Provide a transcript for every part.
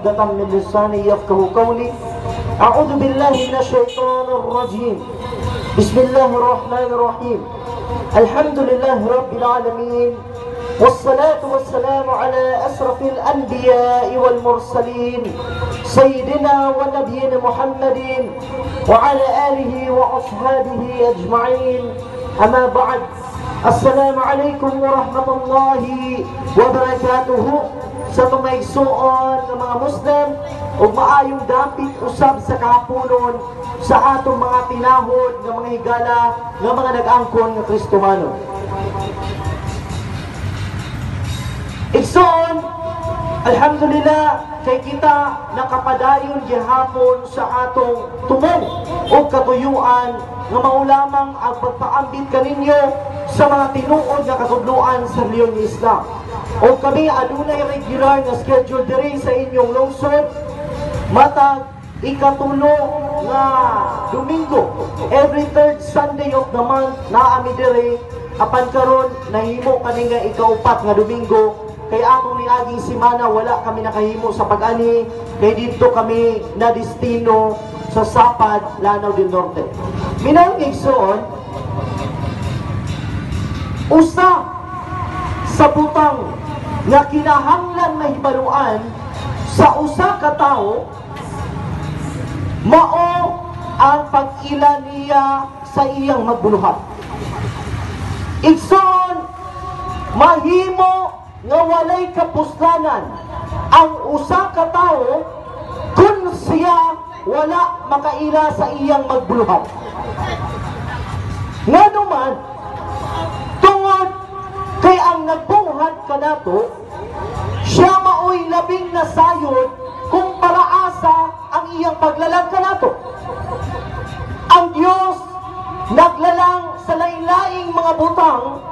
عقدة من لساني يفقه قولي. أعوذ بالله من الشيطان الرجيم. بسم الله الرحمن الرحيم. الحمد لله رب العالمين، والصلاة والسلام على أشرف الأنبياء والمرسلين، سيدنا ونبينا محمد وعلى آله وأصحابه أجمعين. أما بعد، السلام عليكم ورحمة الله وبركاته sa atong mga igsuon nga mga Muslim ug maayong dapit usab sa kahaponon sa atong mga tinahod nga mga higala nga mga nag-angkon nga Kristohanon. Igsoon, alhamdulillah kay kita nakapadayon gihapon sa atong tumong o katuyuan nga mao lamang ang pagpaambit kaninyo sa mga tinuod nga katudloan sa relihiyon ni Islam. O kami adunay regular nga schedule diri sa inyong lungsod matag ikatulo nga Domingo, every third Sunday of the month naa mi diri. Apan karon nahimo kani nga ikaupat nga Domingo kay atong niaging semana wala kami nakahimo sa pag-ani kay didto kami na destino sa Sapad, Lanao del Norte. Minang igsoon, usa sa butang nga kinahanglan mahibaluan sa usa ka tawo mao ang pag-ila niya sa iyang magbuluhat. Igsoon, mahimo nga walay kapuslanan ang usa ka tawo kung siya wala makaila sa iyang magbuluhat. Ngano man, tungod kay ang nagbuhat kanato, siya maoy labing nasayod kung paraasa ang iyang paglalang kanato. Ang Dios naglalang sa lain-laing mga butang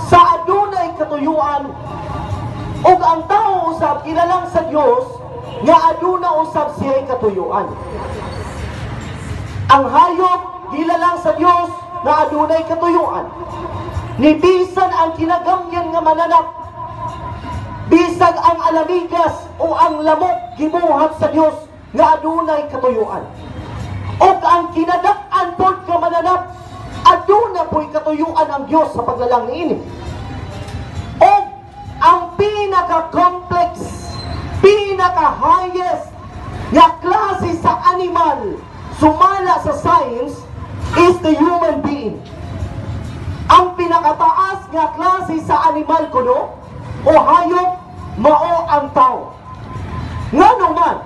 sa adunay katuyuan, ug ang tao usab ilalang sa Dios nga aduna usab siya'y katuyuan. Ang hayop gilalang sa Dios nga adunay katuyuan. Ni bisan ang kinagamyan nga mananap, bisag ang alamigas o ang lamok gibuhat sa Dios nga adunay katuyuan. Ug ang kinadak-an pod nga mananap, aduna po'y katuyuan ang Dios sa paglalang niini. Ug ang pinaka-complex, pinaka-highest nga klase sa animal sumala sa science is the human being. Ang pinakataas nga klase sa animal kuno o hayop mao ang tao. Ngano man,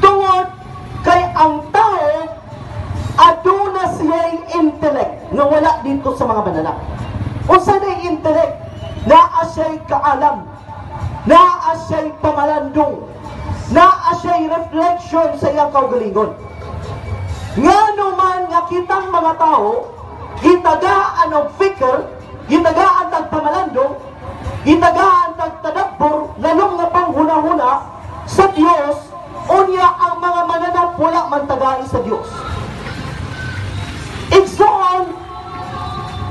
tungod kay ang tao aduna siya'y intellect nga wala dito sa mga mananap. Unsa nay intellect? Naa siya'y kaalam, naa siya'y pamalandong, naa siya'y reflection sa iyang kaugalingon. Ngano man nga kitang mga tao gitagaan og fikr, gitagaan tag pamalandong, gitagaan tag tadabbur, lalong nga panghuna-huna sa Dios, unya ang mga mananap wala man tagai sa Dios. Igsoon,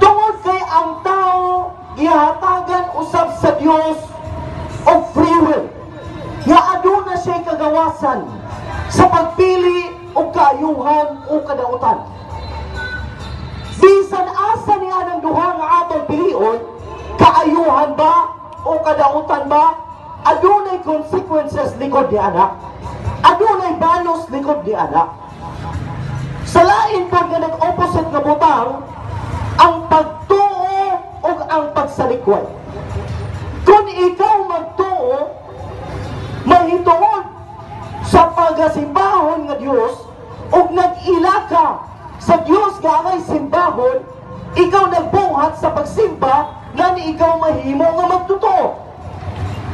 tungod kay ang tao gihatagan usab sa Dios og free will, nga aduna siya'y kagawasan sa pagpili og kaayuhan o kadautan. Bisan asa niya ng duha nga atong pilion, kaayuhan ba o kadautan ba, adunay consequences likod ni anak, adunay balos likod ni anak. Sa lain pa nga nag-opposite nga butang, ang pagtuo o ang pagsalikway. Kung ikaw magtuo, mahituod sa pagasimbahon nga Dios ug nag-ila ka sa Dios nga angay simbahon, ikaw nagbuhat sa pagsimba ngani ikaw mahimo nga magtotoo.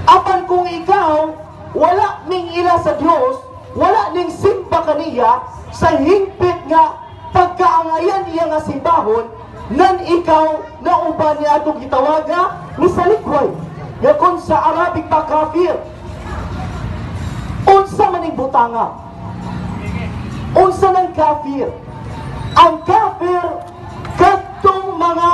Apan kung ikaw wala ning ila sa Dios, wala ning simba kaniya sa hingpit nga pagkaangayan niya nga simbahon, nan ikaw nauban niya atong gitawaga ni salikway. Nga kung sa Arabic pa kafir. Unsa maning butanga? Unsa nang kafir? Ang kafir kadtong mga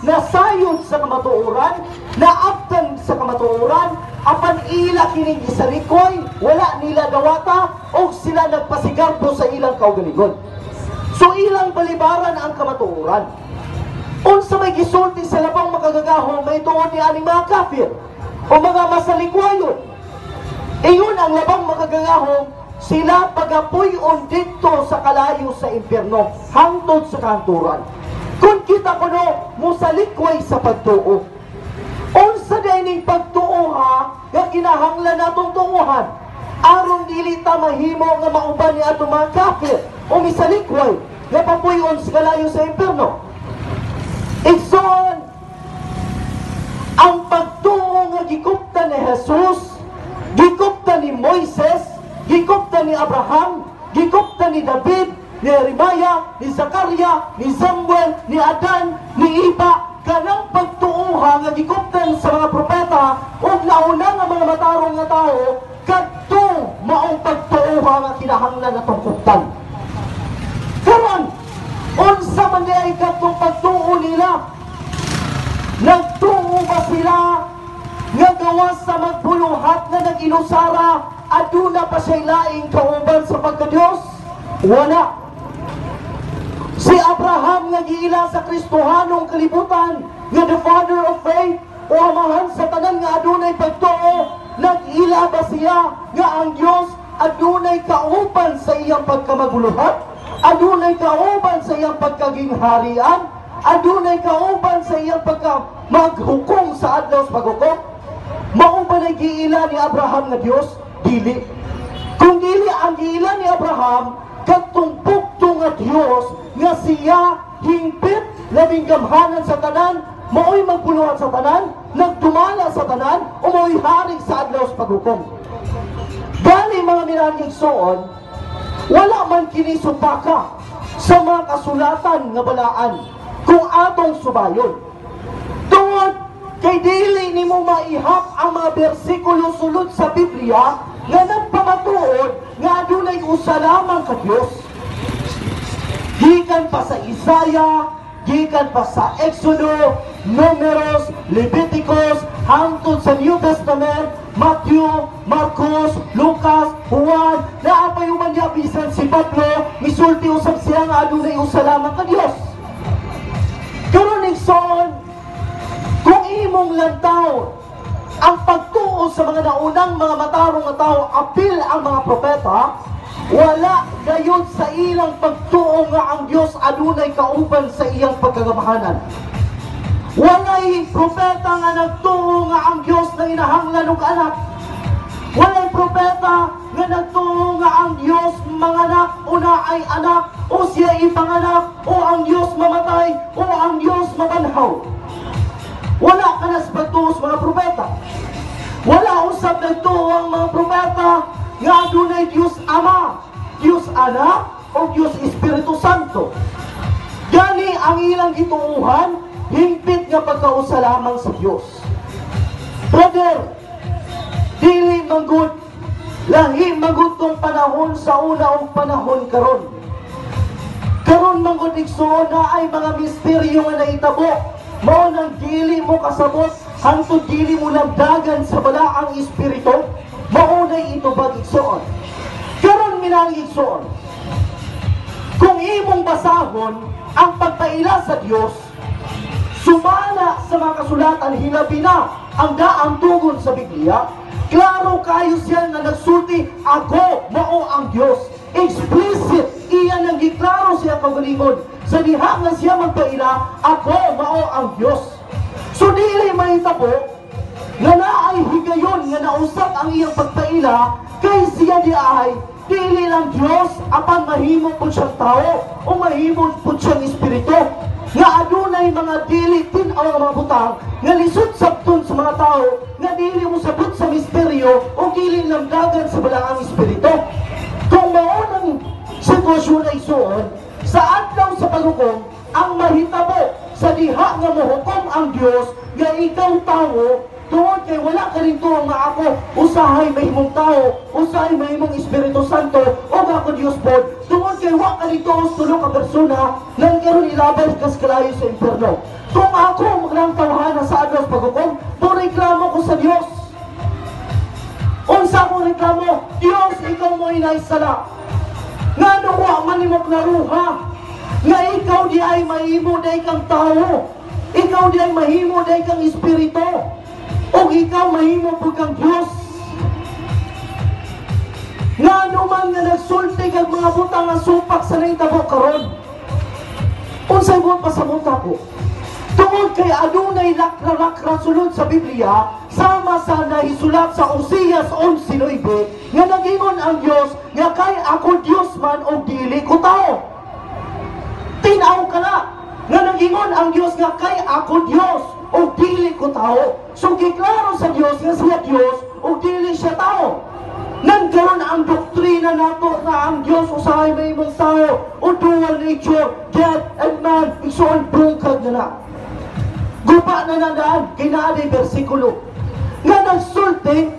nasayod sa kamatuoran, naabtan sa kamatuoran, Apan ila kining gisalikoy, wala nila dawata og sila nagpasigarbo sa ilang kaugalingon. So ilang balibaran ang kamatuoran. Unsa may gisulti sa Labang Makagagahom may tuod ni aning mga kafir o mga masalikwayon? Iyon ang Labang Makagagahom, sila pagapuy-on didto sa kalayo sa impyerno hangtod sa kahangturan. Kung kita kuno mosalikway sa pagtuo. Unsa diay ning pagtuo ha nga kinahanglan natong tuohan aron dili ta mahimo nga mauban ni atong mga kafir o misalikway nga papuy-on sa kalayo sa impyerno? Igsoon, ang pagtuo nga gikuptan ni Jesus, gikuptan ni Moises, gikuptan ni Abraham, gikuptan ni David, ni Jeremiah, ni Zakaria, ni Samuel, ni Adan, ni Iba, kanang pagtuoha nga gikuptan sa mga propeta ug nauna nga mga matarong nga tao, kadto maong pagtuoha nga kinahanglan natong kuptan. Karon, unsa man diay kadtong pagtuo nila? Nagtuo ba sila nga gawas sa magbuluhat nga nag-inusara, aduna pa siya'y laing kauban sa pagka-Diyos? Wala. Si Abraham nga giila sa Kristohanong kalibutan nga the father of faith o amahan sa tanan nga adunay pagtuo, nag-ila ba siya nga ang Dios adunay kauban sa iyang pagkamaguluhat? Adunay kauban sa iyang pagkagingharian? Adunay kauban sa iyang pagka maghukom sa adlaw sa paghukom? Mao ba na giila ni Abraham nga Dios? Dili. Kung dili, ang giila ni Abraham kadtong bugto nga Dios nga siya hingpit, labing gamhanan sa tanan, mao'y magbuluhat sa tanan, nagdumala sa tanan, o mao'y hari sa adlaw sa paghukom. Gani, mga minahal igsoon, wala man kini supaka sa mga kasulatan nga balaan kung atong subayon. Tungod kay dili nimo maihap ang mga bersikulo sulod sa Biblia nga nagpamatuod nga adunay usa lamang ka Dios. Gikan pa sa Isaiah, gikan pa sa Exodo, Numeros, Leviticus, hangtod sa New Testament, Matthew, Marcos, Lucas, Juan, naa pay uban niya, bisan si Pablo, misulti usab siya nga adunay usa lamang ka Dios. Karon, igsoon, kung imong lantaw ang pagtuo sa mga naunang mga matarong nga tao, apil ang mga propeta, wala gayud sa ilang pagtuo nga ang Dios adunay kauban sa iyang pagkagamhanan. Walay propeta nga nagtuo nga ang Dios nanginahanglan og anak. Walay propeta nga nagtuo nga ang Dios manganak o naay anak o siya ipanganak o ang Dios mamatay o ang Dios mabanhaw. Wala ka na sa pagtuo sa mga propeta. Wala usab nagtuo ang mga propeta nga adunay Dios Ama, Dios Anak, o Dios Espiritu Santo. Gani ang ilang gituuhan, hingpit nga pagkausa lamang sa Dios. Brother, dili manggod, lahi manggod tong panahon sa una og panahon karon. Karon manggod, igsoon, na ay mga misteryo nga naitabo. Mao nang dili mo kasabot hangtod dili mo lamdagan sa Balaang Espiritu, mao nay itubag, igsoon. Karon, minahal igsoon, kung imong basahon ang pagpaila sa Dios, sumala sa mga kasulatan, hilabi na ang daang tugon sa Biblia, klaro kayo siya nga nagsulti, "Ako mao ang Dios." Explicit, iya nang giklaro siya kaugalingon. Sa diha nga siya magpaila, "Ako mao ang Dios." So dili mahitabo nga naay higayon nga nausap ang iyang pagpaila kay siya di ay dili lang Dios apan mahimo po siyang tao o mahimo po siyang espiritu nga adunay mga dili tin-aw nga mga butang nga lisod sabton sa mga tao nga dili mo sabot sa misteryo o dili lamdagan sa Balaang Espiritu. Kung mao nang sitwasyon na, igsoon, sa adlaw sa paghukom, ang mahitabo sa diha nga mohukom ang Dios nga ikaw tawo, tungod kay wala ka rin tuo nga ako usahay mahimong tao, usahay mahimong Espiritu Santo o nga ako Dios pod, tungod kay wa ka rin tuo sa tulo ka persona nang karon ilabay kas kalayo sa impierno. Kung ako maglang tawhana sa adlaw sa paghukom, reklamo ko sa Dios. Unsa akong reklamo? Diyos, ikaw mo inay sala. Ngano wa man nimo klaruha nga ikaw di ay mahimo day kang tao. Ikaw di ay mahimo day kang espiritu. O ikaw mahimo pud kang Diyos. Ngano man nga nagsulti kag mga butang nga supak sa nahitabo karon? Unsay mo pasabot ako? Tungod kay adunay lakra-lakra sulod sa Biblia, sama sa nahisulat sa Oseas 11:9 nga nagingon ang Dios nga kay ako Dios man og dili ko tao. Tinaw ka na nga nagingon ang Dios nga kay ako Dios og dili ko tao. So giklaro sa Dios nga siya Dios og dili siya tao. Nagkaroon ang doktrina nato na ang Dios usahay mahimong tao o dual nature, God and man, igsoon, bungkag na na. Guba na nandaan, kay naa day bersikulo nga nagsulti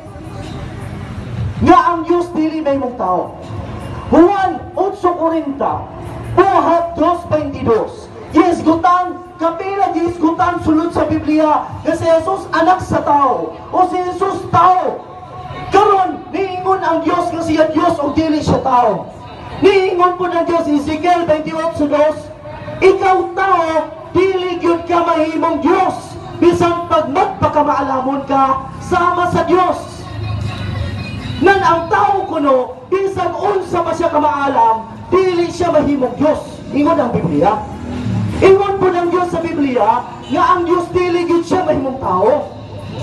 nga ang Diyos dili mahimong tao. Juan 8.40, Buhat 2.22. Gihisgutan, kapila gihisgutan sulod sa Biblia nga si Jesus anak sa tao o si Jesus tao. Karon, niingon ang Dios nga siya Dios o dili siya tao. Niingon po ng Dios, Ezekiel 28.2, ikaw tao, dili gyud ka mahimong Dios bisan pag magpakamaalamon ka sama sa Dios. Nan ang tao kuno, bisan unsa pa siya kamaalam, dili siya mahimong Dios. Ingon ang Biblia. Ingon po ng Dios sa Biblia nga ang Dios dili gyud siya mahimong tao.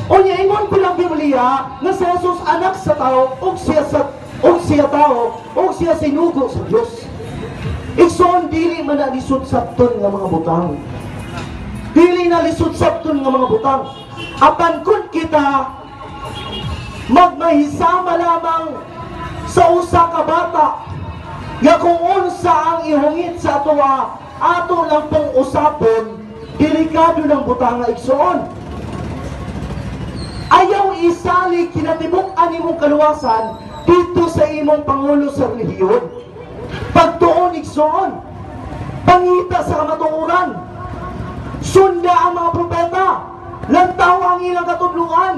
Unya ingon po ng Biblia nga si Jesus anak sa tao ug siya tao ug siya sinugo sa Dios. Igsoon, dili man na lisod sabton nga mga butang. Dili na lisod sabton nga mga butang. Apan kun kita magmahisama lamang sa usa ka bata nga kung unsa ang ihungit sa atoa, ato lang pong usapon, delikado ng butanga, igsoon. Ayaw isali kinatibuk-an imong kaluwasan dito sa imong pangulo sa relihiyon. Pagtuon, igsoon, pangita sa kamatuoran, sunda ang mga propeta, lantaw ang ilang katudluan.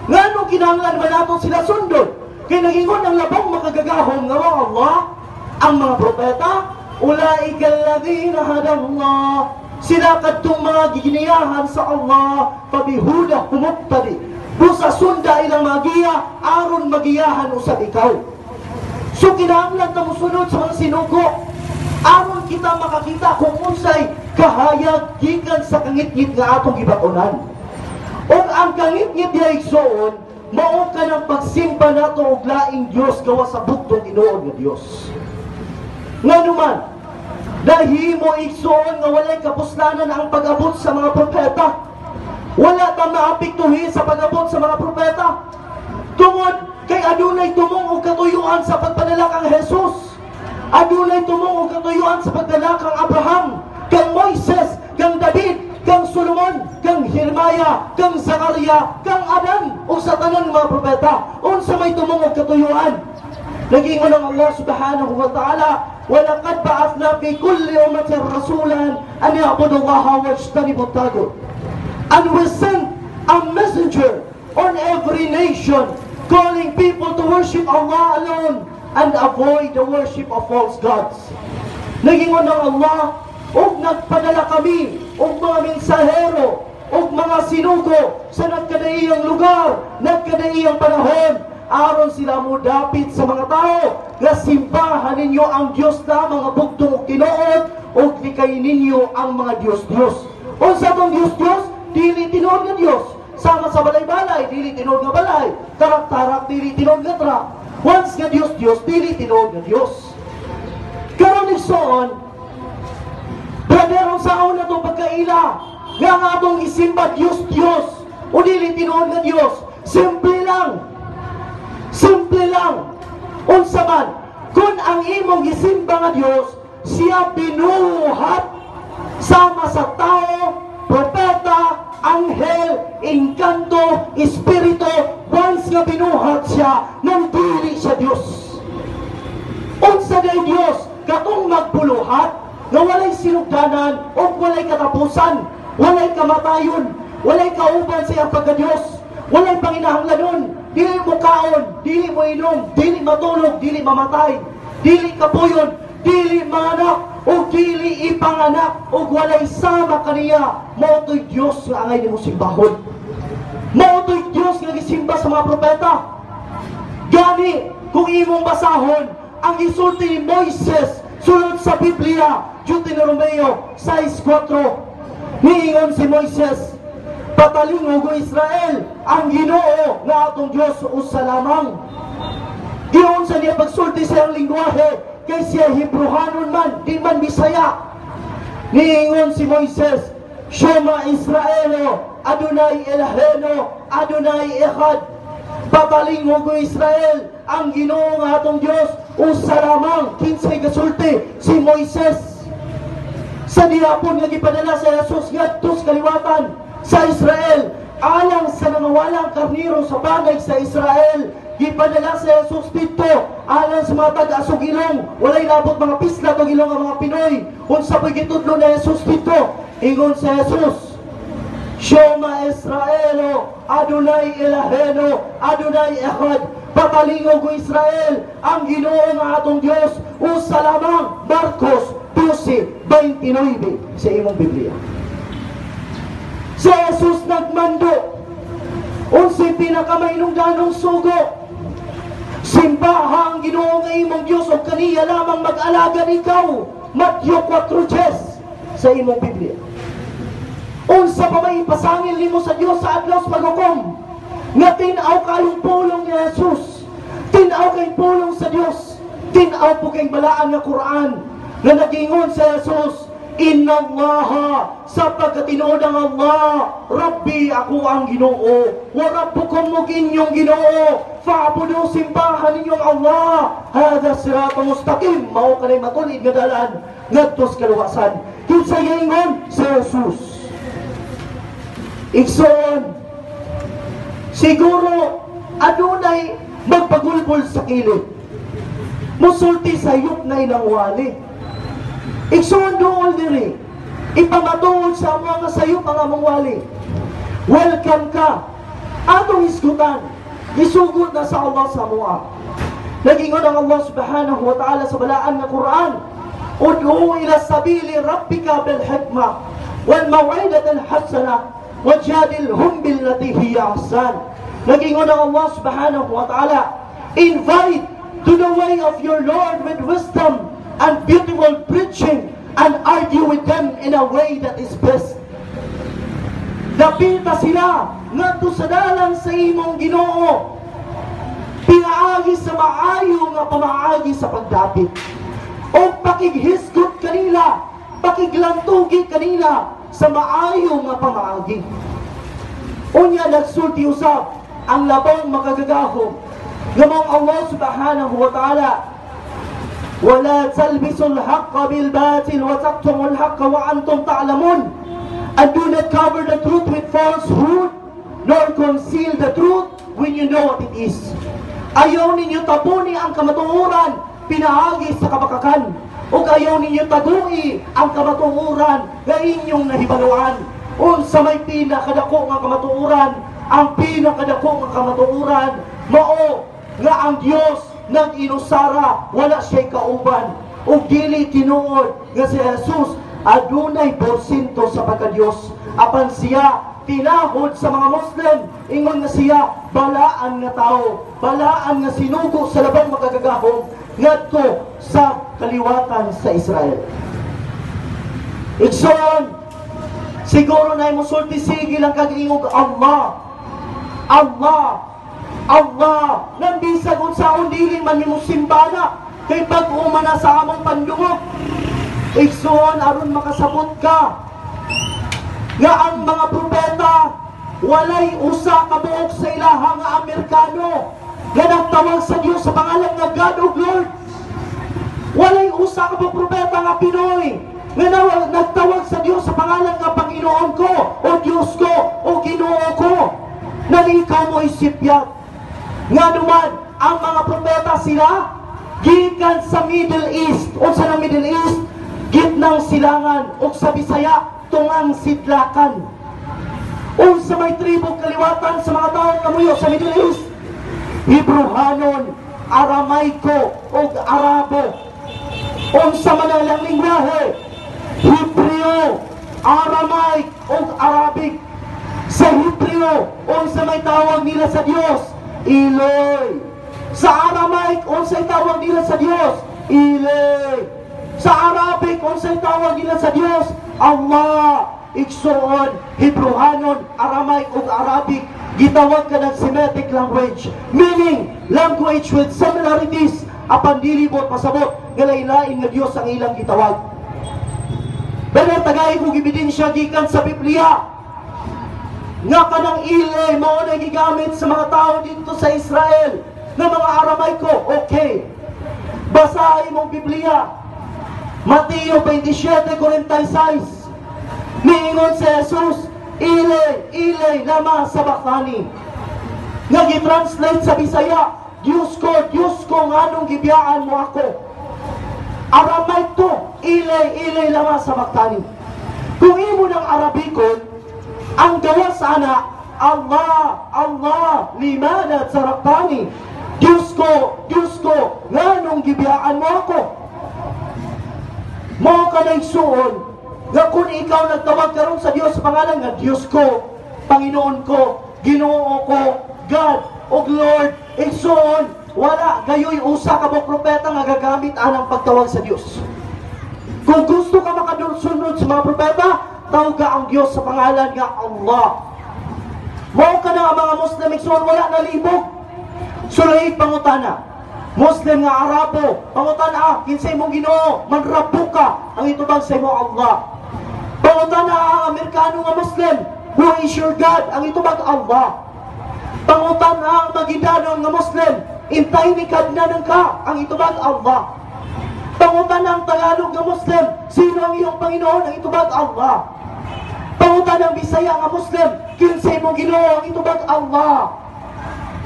Ngano kinahanglan ba nato sila sundon? Kay nagingon ang labong makagagahom nga Allah, ang mga propeta, ulaika alladhina hadallah, sila kadtong mga giginiyahan sa Allah, fabihuda humuqtadi, busa sunda ilang mga giya aron magiyahan usab ikaw. So kinahanglan ta mosunod sa mga sinugo aron kita makakita kung unsay kahayag gikan sa kangitngit nga atong gibatunan. Ug ang kangitngit diha, igsoon, mao ka ng pagsimba nato og laing Dios gawas sa bugtong tinuod nga Dios. Ngano man nahimo, igsoon, nga walay kapuslanan ang pag-abot sa mga propeta? Wala ta maapektuhin sa pag-abot sa mga propeta. Tungod kay adunay tumong og katuyuan sa pagpanalak ang Jesus. Adunay tumong og katuyuan sa pagpanalak ang Abraham, kang Moises, kang David, kang Solomon, kang Jeremiah, kang Zakaria, kang Adan, ug sa tanan mga propeta. Unsa may tumong og katuyuan? Nagingon ang Allah subhanahu wa ta'ala, وَلَقَدْ بَعَثْنَا فِي كُلِّ أُمَّةٍ رَسُولًا أَنْ يَعْبُدُوا اللَّهَ وَاجْتَنِبُوا الطَّاغُوتَ. And we sent a messenger on every nation, calling people to worship Allah alone and avoid the worship of false gods. Nagingon ng Allah, ug nagpadala kami og mga mensahero ug mga sinugo sa nagkadaiyang lugar, nagkadaiyang panahon, aron sila mo dapit sa mga tao nga simbahan ninyo ang Dios lamang nga bugtong ug tinuod ug likay ninyo ang mga Dios-Dios. Unsa tong Dios-Dios? Dili tinuod nga Dios. Sama sa balay-balay, dili tinuod nga balay. Tarak-tarak, dili tinuod nga truck. Once nga Dios-Dios, dili tinuod nga Dios. Karon, igsoon, brother, sa una itong pagkaila nga ang atong isimba Dios-Dios o dili tinuod nga Dios? Simple lang. Simple lang. Unsa man, kung ang imong gisimba nga Dios, siya binuhat sama sa tao, propeta, anghel, engkanto, espiritu, once nga binuhat siya, nandili siya Dios. Unsa day Dios? Katong magbuluhat nga walay sinugdanan o walay katapusan, walay kamatayon, walay kauban sa iyang pagka-Dios, walay panginahanglanon. Dili mo kaon, dili mo inom, dili matulog, dili mamatay, dili kapuyon, dili manganak, o dili ipanganak, o walay sama kaniya. Mao to'y Diyos nga angay nimo simbahon. Mao to'y Diyos nga gisimba sa mga propeta. Gani, kung imong basahon, ang gisulti ni Moises sulod sa Biblia, Deuteronomio 6:4, niingon si Moises, "Patalingog, o Israel, ang Ginoo nga atong Dios usa lamang." Giunsa niya pagsulti sa iyang lingwahe, kay siya Hebrehanon man, di man Bisaya. Niingon si Moises, "Shema Israelo, Adonai Eloheno, Adonai Echad." Patalingog, o Israel, ang Ginoo nga atong Dios usa lamang. Kinsay gasulti? Si Moises. Sa dihapon nga gipadala sa Jesus ngadto sa kaliwatan sa Israel alang sa nangawalang karniro sa banay sa Israel. Gipadala sa Jesus didto alang sa mga tag-asog ilong, walay labot mga pislat og ilong ang mga Pinoy. Unsa po'y gitudlo na Jesus didto? Ingon sa Jesus, "Shema Israelo, Adonai Eloheno, Adonai Echad." Patalingog, o Israel, ang Ginoo nga atong Dios usa lamang. Marcos 12:29 sa imong Biblia. Si Jesus nagmando. Unsay pinakamahinungdanong sugo? Simbaha ang Ginoo nga imong Dios ug kaniya lamang mag-alagad ikaw. Matthew 4:10 sa imong Biblia. Unsa pa may ipasangil nimo sa Dios sa adlaw sa paghukom? Nga tin-aw kayong pulong ni Jesus. Tin-aw kayong pulong sa Dios. Tin-aw po kayong balaan nga Quran nga nagingon sa Jesus, "Inna Allah, sapagkat tinuod ang Allah, Rabbi, ako ang Ginoo, wa Rabbukum, ug inyong Ginoo, fa'budu, simbahan ninyong Allah, hada sirata mustaqim, mao kanay matulid nga dalan ngadto sa kaluwasan." Kinsa ingon? Si Jesus. Igsoon, siguro adunay magpagulbol sa kilid. Musulti sayop na ilang wali. Igsoon, dool diri. Ipamatuod sa mga sayop ang among wali. Welcome ka. Atong hisgutan. Gisugot na sa Allah sa amoa. Nagingon ang Allah subhanahu wa ta'ala sa balaan nga Quran, "Ud'u ila sabili rabbika bil hikmah wal maw'idatil hasanah wajadilhum billati hiya ahsan." Nagingon ang Allah subhanahu wa ta'ala, "Invite to the way of your Lord with wisdom and beautiful preaching and argue with them in a way that is best." Dapita sila ngadto sa dalan sa imong Ginoo pinaagi sa maayo nga pamaagi sa pagdapit. O pakighisgot kanila, pakiglantugi kanila sa maayo nga pamaagi. Unya nagsulti usab ang labong makagagahom nga maong Allah subhanahu wa ta'ala, "ولا تلبسوا الحق بالباطل وتكتموا الحق وأنتم تعلمون." And do not cover the truth with falsehood, nor conceal the truth when you know what it is. Ayaw ninyo tabuni ang kamatuoran pinaagi sa kabakakan. Ug ayaw ninyo tagui ang kamatuoran nga inyong nahibaluan. Unsa may pinakadako nga kamatuoran? Ang pinakadako nga kamatuoran mao nga ang Dios nag-inusara, wala siya'y kauban. Ug dili tinuod nga si Jesus adunay porsyento sa pagka-Diyos. Apan siya tinahod sa mga Muslim, ingon nga siya balaan nga tao, balaan nga sinugo sa labong makagagahom ngadto sa kaliwatan sa Israel. Igsoon, siguro na musulti, sige lang kag ingog Allah. Allah. Allah. Nang bisag unsaon dili man nimo simbana kay bag-o man na sa among pandungog. Igsoon, aron makasabot ka nga ang mga propeta, walay usa ka buok sa ilaha nga Amerikano nga nagtawag sa Dios sa pangalan nga God o Lord. Walay usa ka buok propeta nga Pinoy nga nagtawag sa Dios sa pangalan nga Panginoon ko o Dios ko o Ginoo ko. Nalikaw mo isipyat. Nga naman, ang mga propeta sila gikan sa Middle East. Unsa ng Middle East? Gitnang Silangan o sa Bisaya, tungang sidlakan. Unsa may tribo kaliwatan sa mga taong namuyo sa Middle East? Hebrehanon, Aramaiko ug Arabo. Unsa man ang ilang lingwahe? Hebreo, Aramaic ug Arabic. Sa Hebreo, unsa may tawag nila sa Dios? Eloi. Sa Aramaic, unsay tawag nila sa Dios? Eli. Sa Arabic, unsay tawag nila sa Dios? Allah. Igsuon, Hebrehanon, Aramaic ug Arabic gitawag ka ng Semitic language, meaning language with similarities, apan dili mo pasabot nga lain-lain nga Dios ang ilang gitawag. Pero tagay kog ebidensya gikan sa Biblia nga kanang Ile mao na gigamit sa mga tao dito sa Israel nga mga Aramaiko. Okay. Basahin mong Biblia. Mateo 27:46. Niingon si Jesus, "Ile, Ile, lama sabachthani?" Nga gi-translate sa Bisaya, "Diyos ko, Diyos ko, nganong gibiyaan mo ako?" Aramaic to, "Ile, Ile, lama sabachthani?" Kung imo ng Arabikon, ang gawas ana, "Allah, Allah, limada taraktani?" "Diyos ko, Diyos ko, nganong gibiyaan mo ako?" Mao ka na, igsuon, nga kung ikaw nagtawag karon sa Dios sa pangalan nga Diyos ko, Panginoon ko, Ginoo ko, God o Lord, igsuon, wala gayoy usa ka mo propeta nga gagamit anang pagtawag sa Dios. Kung gusto ka makadulsunod sa mga propeta, tawga ang Dios sa pangalan nga Allah. Mao ka na ang mga Muslim, igsuon, wala na libog. Sulay pangutana. Muslim nga Arabo, pangutana, kinsay mong Ginoo, "Man rabbuka?" Ang itubag sa imo, "Allah." Pangutana ang Amerikano nga Muslim, "Who is your God?" Ang itubag, "Allah." Pangutana ang Maguindanao nga Muslim, "Intay ni kadnanan ka?" Ang itubag, "Allah." Pangutana ang Tagalog nga Muslim, "Sino ang iyong Panginoon?" Ang itubag, "Allah." Pangutana ang Bisaya nga Muslim, "Kinsay mong Ginoo?" Ang itubag, "Allah."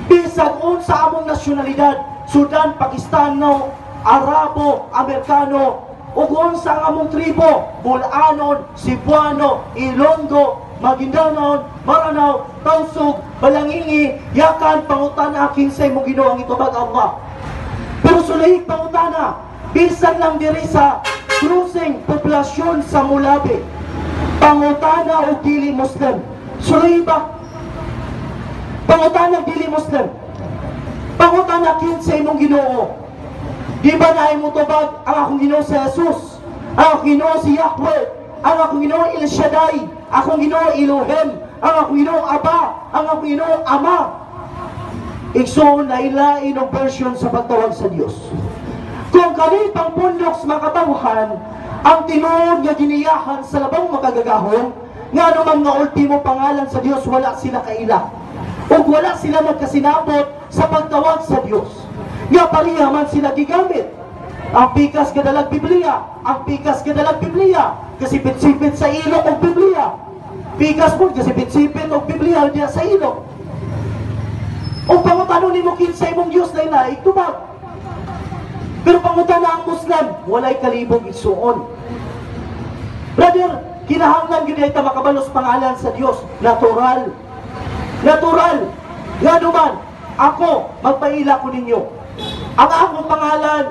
Bisag unsa among nasyonalidad, Sudan, Pakistano, Arabo, Amerikano, ug unsa ang among tribo, Bulanon, Cebuano, Ilonggo, Maguindanao, Maranao, Tausug, Balangingi, Yakan, pangutana kinsay mo Ginoo, ang itubag, "Allah." Pero sulahig pangutana, bisan lang diri sa cruising poblasyon sa Mulabi, pangutana og dili Muslim. Sulahi ba? Pangutana dili Muslim. Pangutana, "Kinsay imong Ginoo?" Di ba na mo tubag, "Ang akong Ginoo si Jesus. Ang akong Ginoo si Yahweh. Ang akong Ginoo El Shaddai. Akong Ginoo Elohim. Ang akong Ginoo Aba. Ang akong Ginoo Ama." Igsoon, lain-lain ang version sa pagtawag sa Dios. Kung kani pangpundok sa mga katawhan, ang tinuod nga giniyahan sa labang makagagahom, nga anuman nga ultimo pangalan sa Dios, wala sila kaila. Ug wala sila nagkasinabot sa pagtawag sa Dios. Nga pareha man sila gigamit. Ang pikas gadalag Biblia, ang pikas gadalag Biblia, kasipit-sipit sa ilok og Biblia. Pikas mo, kasipit-sipit og Biblia diya sa ilok. O pangutano nimo kinsa imong Dios, na inaig tubag. Pero pangutana ang Muslim, walay kalibog, igsuon. Brother, kinahanglan gyud ta makabalos pangalan sa Dios, natural. Natural. Ngano man, ako magpaila ko ninyo. Ang akong pangalan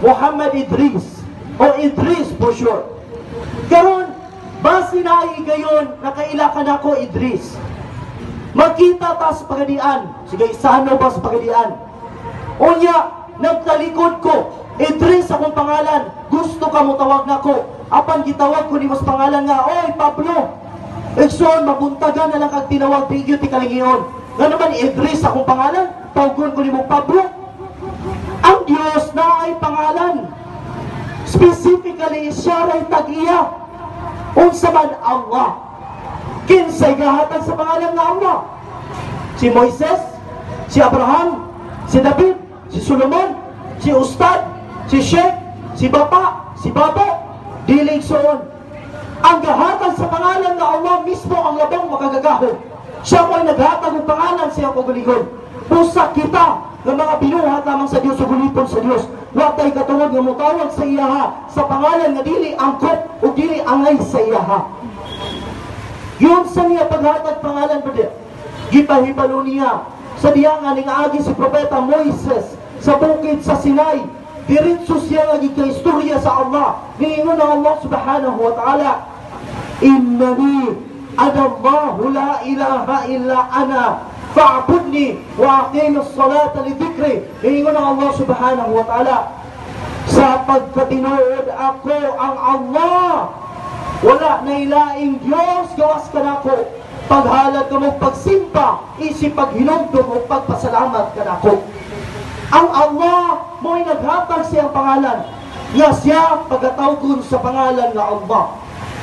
Muhammad Idris o Idris for short. Karon, base na ay gayon nakaila ka nako Idris. Magkita ta sa pagadian. Sige, isano ba sa pagadian? Unya, nagtalikod ko. Idris akong pangalan. Gusto ka mo tawag nako. Apan gitawag ko nimo sa pangalan nga, "Oy, Pablo." Igsoon, mabuntagan na lang kag tinawag, di gyud ti kalingion. Nga naman Idris akong pangalan, tawgon ko nimo Pablo. Ang Dios na ay pangalan. Specifically, siya ray tag-iya. Unsa man? Allah. Kinsay gahatag sa pangalan nga Allah? Si Moises, si Abraham, si David, si Solomon, si Ustad, si Sheikh, si Bapa, si Babo, dili, igsoon. Ang gahatag sa pangalan nga Allah mismo ang labang makagagahom. Siya mo'y naghatag og pangalan sa iyang kaugalingon. Busa kita nga mga binuhat lamang sa Dios ug ulipon sa Dios, wa tay katungod nga motawag sa iyaha sa pangalan nga dili angkop o dili angay sa iyaha. Yun sa niya paghatag pangalan, brother, gipahibalo niya Sa diya nga ning-agi si Propeta Moises sa bukid sa Sinai, diretso siya nga gikaistorya sa Allah. Niingon ang Allah subhanahu wa ta'ala, "Innani ana Allahu la ilaha illa ana fa'budni wa aqimis salata li dhikri." Niingon ang Allah subhanahu wa ta'ala, "Sa pagkatinuod ako ang Allah, wala na ilaing Diyos gawas kanako. Paghalad ka mo pagsimba, isip paghinumdum o pagpasalamat kanako." Ang Allah mo'y naghatag siyang pangalan nga siya pagatawgon sa pangalan nga Allah.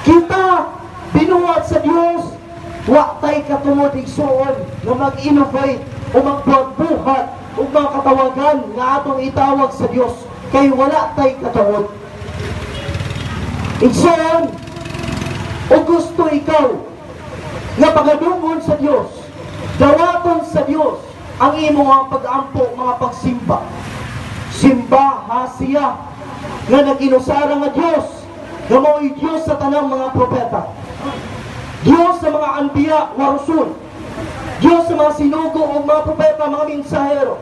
Kita binuhat sa Dios, wa tay katungod, igsuon, nga mag-innovate o magbuhat o mga katawagan nga atong itawag sa Dios kay wala tay katungod. Igsuon, o gusto ikaw nga pagadungon sa Dios, dawaton sa Dios ang imong mga pag-ampo, mga pagsimba. Simbaha siya nga nag-inusara nga Dios, nga mao'y Dios sa tanang mga propeta. Dios sa mga anbiya wa rusul. Dios sa mga sinugo o mga propeta, mga mensahero.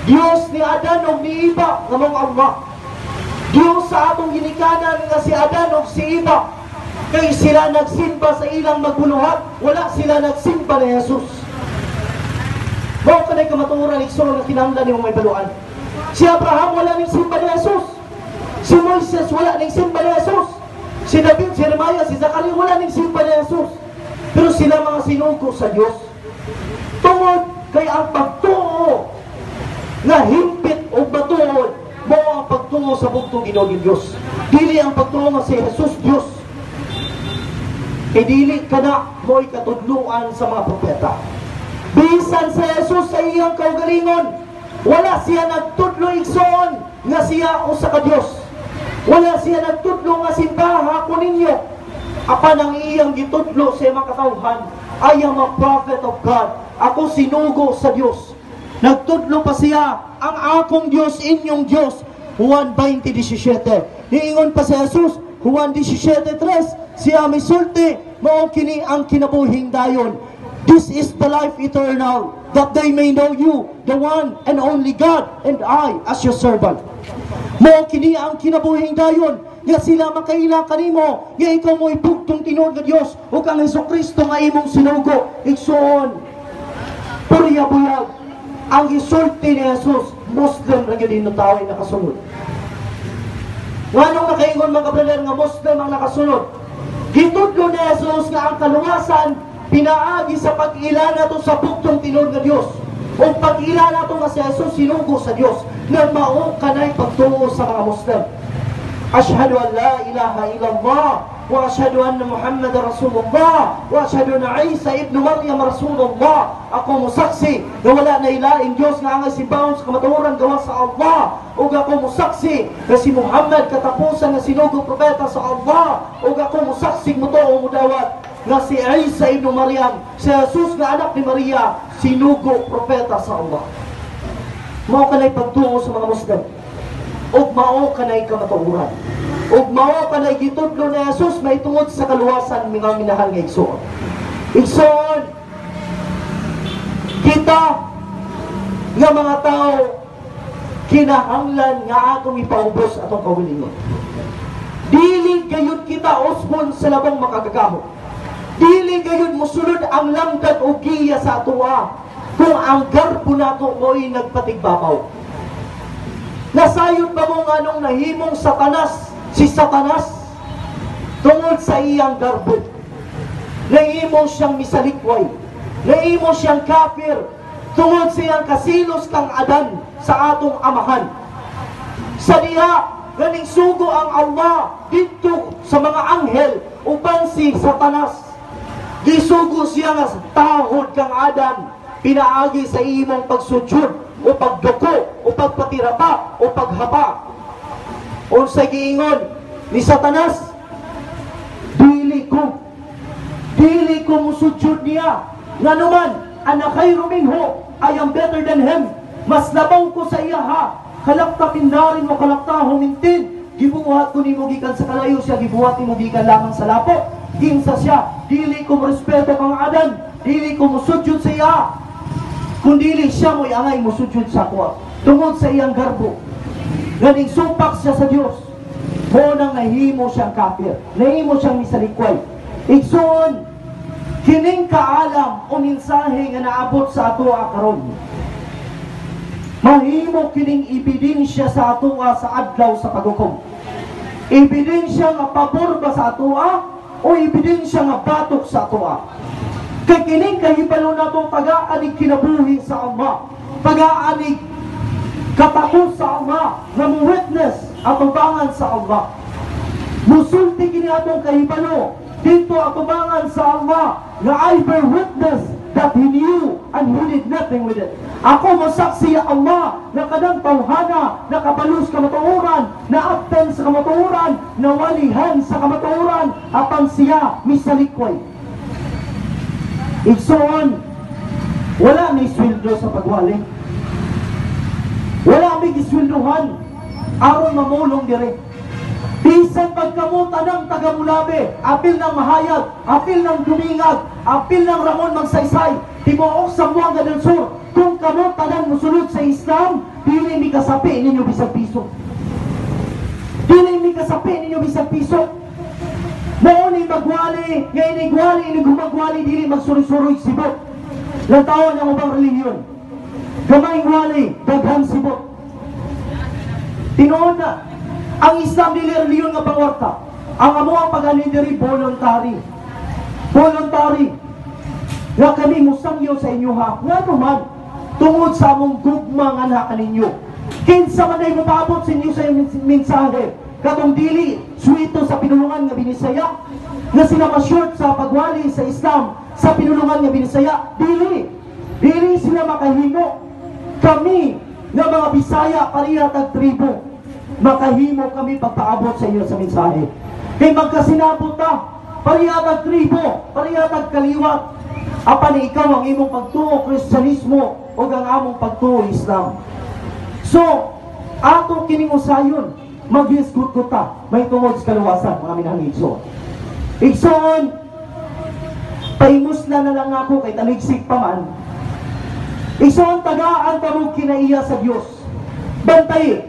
Dios ni Adan ug ni Eva nga maong Allah. Dios sa atong ginikanan nga si Adan ug si Eva. Kay sila nagsimba sa ilang magbuluhat, wala sila nagsimba ni Jesus. Mao kanay kamatuoran, igsoon, nga kinahanglan nimong mahibaluan. Si Abraham wala ning simba ni Jesus. Si Moises wala ning simba ni Jesus. Si David, si Jeremiah, si Zachariah wala ning simba ni Jesus. Pero sila mga sinugo sa Dios. Tungod kay ang pagtuo nga himpit o matuod mao ang pagtuo sa bugtong Ginoo Dios. Dili ang pagtuo nga si Jesus Dios. Kay dili kana mo'y katudluan sa mga propeta. Bisan sa Jesus sa iyang kaugalingon, wala siya nagtudlo, igsoon, nga siya usa ka Dios. Wala siya nagtudlo nga simbaha ko ninyo. Apan ang iyang gitudlo sa mga katawhan, "I am a prophet of God. Ako sinugo sa Dios." Nagtudlo pa siya, "Ang akong Dios, inyong Dios." Juan 20:17. Niingon pa si Jesus, Juan 17:3, siya misulti, "Mao kini ang kinabuhing dayon. This is the life eternal, that they may know you, the one and only God, and I as your servant." Mao kini ang kinabuhing dayon, nga sila makaila kanimo, nga ikaw mo'y bugtong tinuod nga Dios, ug ang Hesus Kristo nga imong sinugo. Igsoon, purya buyag, ang gisulti ni Jesus, Muslim ra gyud tawo nakasunod. Nganong nakaingon, mga kabrother, nga Muslim ang nakasunod? Gitudlo ni Jesus nga ang kaluwasan pinaagi sa pag-ila nato sa bugtong tinuod nga Dios. O pag-ila nato nga si Jesus sinugo sa Dios, na mao kanay pagtuo sa mga Muslim. Ashhadu an la ilaha illallah wa ashhadu anna Muhammadan Rasulullah wa ashhadu anna Isa ibn Maryam Rasulullah. Ako musaksi nga wala na ilaing Dios nga angay simbahon sa kamatuoran gawas sa Allah. Ug ako musaksi nga si Muhammad katapusan nga sinugo propeta sa Allah. Ug ako musaksi, mutuo, mudawat nga si Isa ibn Maryam, si Jesus nga anak ni Maria, sinugo propeta sa Allah. Mao kanay pagtuo sa mga Muslim. Ug mao kanay kamatuoran. Ug mao kanay gitudlo ni Jesus may tungod sa kaluwasan, mga minahal nga igsoon. Igsoon, kita nga mga tao kinahanglan nga atong ipaubos atong kaugalingon. Dili gayud kita usbon sa labong makagagahom. Dili gayud mosulod ang lamdag o giya sa atoa kung ang garbo nato mo'y nagpatigbabaw. Nasayod ba mo nga nung nahimong Satanas, si Satanas, tungod sa iyang garbo? Nahimo siyang misalikway. Nahimo siyang kafir tungod sa iyang kasilos kang Adan sa atong amahan. Sa diha, ganing sugo ang Allah didto sa mga anghel uban si Satanas. Gisugo siya nga tahod kang Adam pinaagi sa imong pagsujud o pagduko o pagpatirapa o paghapa. Unsay giingon ni Satanas? "Dili ko. Dili ko musujud niya. Nganuman, ana khairu minhu, I am better than him. Mas labaw ko sa iya ha. Khalaqta min narin wa khalaqtahu min tin. Gibuhat ko nimo gikan sa kalayo, siya gibuhat nimo gikan lamang sa lapo." Ginsa siya, "Dili ko respeto kang Adan, dili ko musujud sa iya." Kung dili siya mo'y angay musujud sa ako. Tungod sa iyang garbo. Nga supak siya sa Dios. Mao nang nahimo siyang kafir. Nahimo siyang misalikway. Igsoon, kining kaalam o mensahe nga naabot sa atoa karon, mahimo kining ebidensya sa atoa sa adlaw sa paghukom. Ebidensya nga pabor ba sa atoa o ebidensya nga batok sa atoa. Kay kining kahibalo nato tagaan ig kinabuhi sa Allah, tagaan ig katapos sa Allah, nga mo witness atubangan sa Allah. Musulti kini atong kahibalo dito atubangan sa Allah nga "I bear witness that he knew and he did nothing with it." Ako mosaksi ya Allah na kanang tawhana nakabalos kamatuoran, naabtan sa kamatuoran, nawalihan sa kamatuoran, apan siya misalikway. Igsoon, wala ni sweldo sa pagwali. Wala may gisweldohan aron mamulong dire. Bisan pagkamot ng taga-Mulabe, apil ng Mahayag, apil ng Dumingag, apil ng Ramon Magsaysay, tibuok Zamboanga del Sur, kung kamo tanan musulod sa Islam, dili mi kasapi ninyo bisag piso. Dili mi kasapi ninyo bisag piso. Mao ni magwali, nga inigwali, inigumagwali, dili magsuri-suroy sibot. Lantawan ang ubang relihiyon. Gamay wali, daghang sibot. Tinuod na, ang Islam dili relihiyon nga pangwarta. Ang amo ang pag-anhi diri voluntary. Voluntary. Nga kami musangyo sa inyo ha. Nga naman, tungod sa among gugma nga na kaninyo. Kinsa man ay mopaabot sa inyo sa mensahe, katong dili suwito sa pinulungan nga Binisaya, nga sila ma-short sa pagwali sa Islam sa pinulungan nga Binisaya, dili. Dili sila makahimo. Kami nga mga Bisaya, pareha tag tribo, makahimo kami pagpaabot sa inyo sa mensahe. Kay magkasinabot ta, pareha tag tribo, pareha tag kaliwat. Apan ikaw ang imong pagtuo Kristyanismo o ang among pagtuo Islam. So, ato kining usayon, maghisgot ko ta, may tungod sa kaluwasan, mga minahal igsoon. Igsoon, paimusla na lang ako kay taligsik pa man. Igsoon, tagaan ta mo kinaiya sa Dios. Bantay,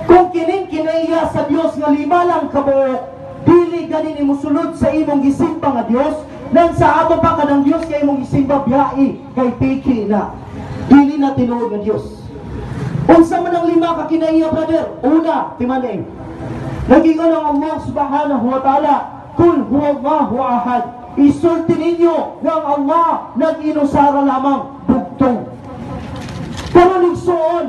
kung kining kinaiya sa Dios nga lima lang kabuok, dili gani ni musulod sa imong gisimba nga Dios, nang sa ato pa kanang Dios kay imong gisimba biyai kay piki na. Dili na tinuod nga Dios. Unsa man ang lima ka kinaiya, brother? Una, timaning. Nagingon ang Allah subhanahu wa ta'ala, "Kul huwallahu ahad." Isulti ninyo nga ang Allah nag-inusara lamang, bugtong. Pero igsoon,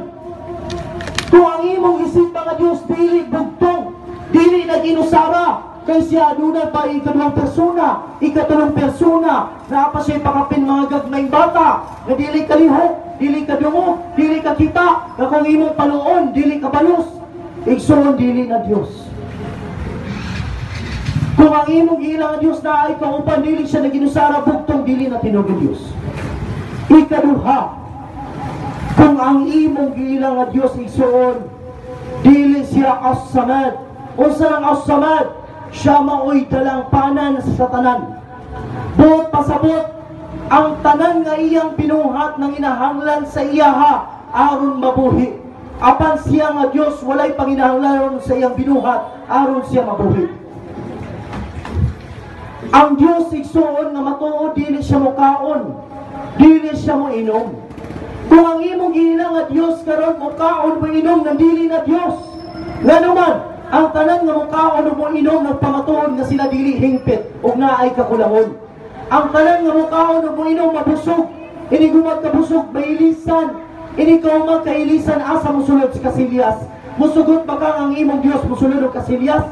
kung ang imong isimba nga Diyos dili bugtong, dili nag-inusara, kay siya adunay pa ikaduhang persona, ikatulong persona, naa pa siya pakapin mga gagmayng bata, nga dili kalihok, dili kadungog, dili kakita, nga kung imong paluon, dili kabalos, igsoon, dili na Diyos. Kung ang imong giila nga Diyos na ay kauban, dili siya naginusara bugtong, dili na tinuod nga Diyos. Ikaduha, kung ang imong giila nga Diyos, igsoon, dili siya as-samad. Unsa nang as-samad? Siya maoy dalangpanan sa tanan. Buot pasabot, ang tanan nga iyang binuhat ng inahanglan sa iyaha aron mabuhi. Apan siya nga Diyos walay panginahanglan sa iyang binuhat aron siya mabuhi. Ang Diyos, igsoon, nga matuod, dili siya mukaon, dili siya mo inom. Kung ang imong giila nga Diyos karon mukaon, mo inom, nang dili na Diyos. Ngano man, ang tanan nga mukaon o mo inom nagpamatuod nga sila dili hingpit ug naay kakulangon. Ang tanan nga mukaon o mo inom mabusog, ini kabusog mailisan, ini ka kailisan asa mosulod sa kasilyas? Musugot ba kang ang imong Diyos mosulod og kasilyas?